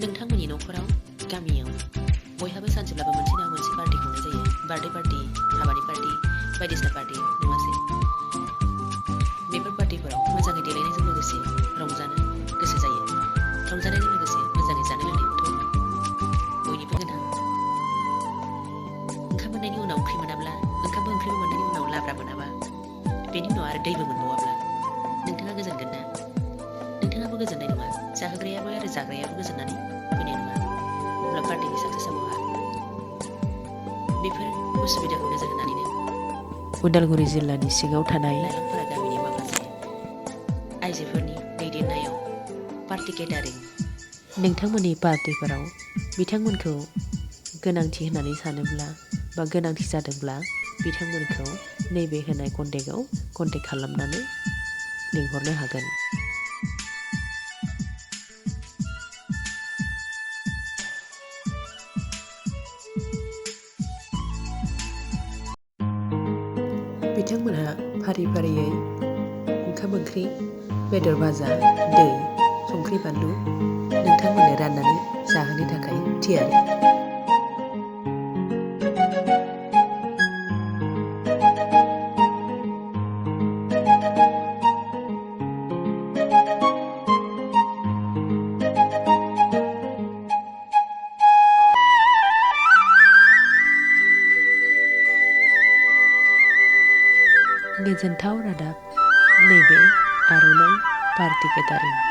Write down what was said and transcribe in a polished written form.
नोंथांमोननि न'खराव गामियाव बयहाबो सानसेब्लाबो मोनसे नङा मोनसे पार्टी खुंनाय जायो। बार्थडे पार्टी, हाबानि पार्टी, बायदिसिना पार्टी नङासै? बेफोर पार्टीफोराव मोजाङै देलायनायजों लोगोसे रंजानो गोसो जायो। रंजानायजों लोगोसे मोजाङै जानाय लोंनायखौथ' बयनिबो गोनां। ओंखाम मोननायनि उनाव ओंख्रि मोनाब्ला, ओंख्रिबो मोननायनि उनाव लाब्रा मोनाबा, बेनि उनाव आरो दैबो मोनबावाब्ला नोंथाङा गोजोनगोन ना? नोंथाङाबो गोजोननाय नङा। जाहोग्रायाबो आरो जाग्रायाबो गोजोननानै फैनाय नङा। अब्ला पार्टीनि साक्सेसआ बहा? बेफोर उसुबिदाखौ नोजोर होनानैनो उदालगुरि जिल्लानि सिङाव थानाय लाइलांफारा गामिनि माखासे आइजोफोरनि दैदेननायाव पार्टी केटारिं नोंथांमोननि पार्टीफोराव बिथांमोनखौ गोनांथि होननानै सानोब्ला बा गोनांथि जादोंब्ला बिथांमोनखौ नैबे होनाय कन्टेक्टआव कन्टेक्ट खालामनानै लिंहरनो हागोन। बिथांमोनहा फारि फारियै ओंखाम ओंख्रि, बेदर भाजा, दै, संख्रि बानलु नोंथांमोननो राननानै जाहोनो थाखाय थियारि। गोजोनथाव रादाब, नैबे आर'नाइ पार्टी केटारिं।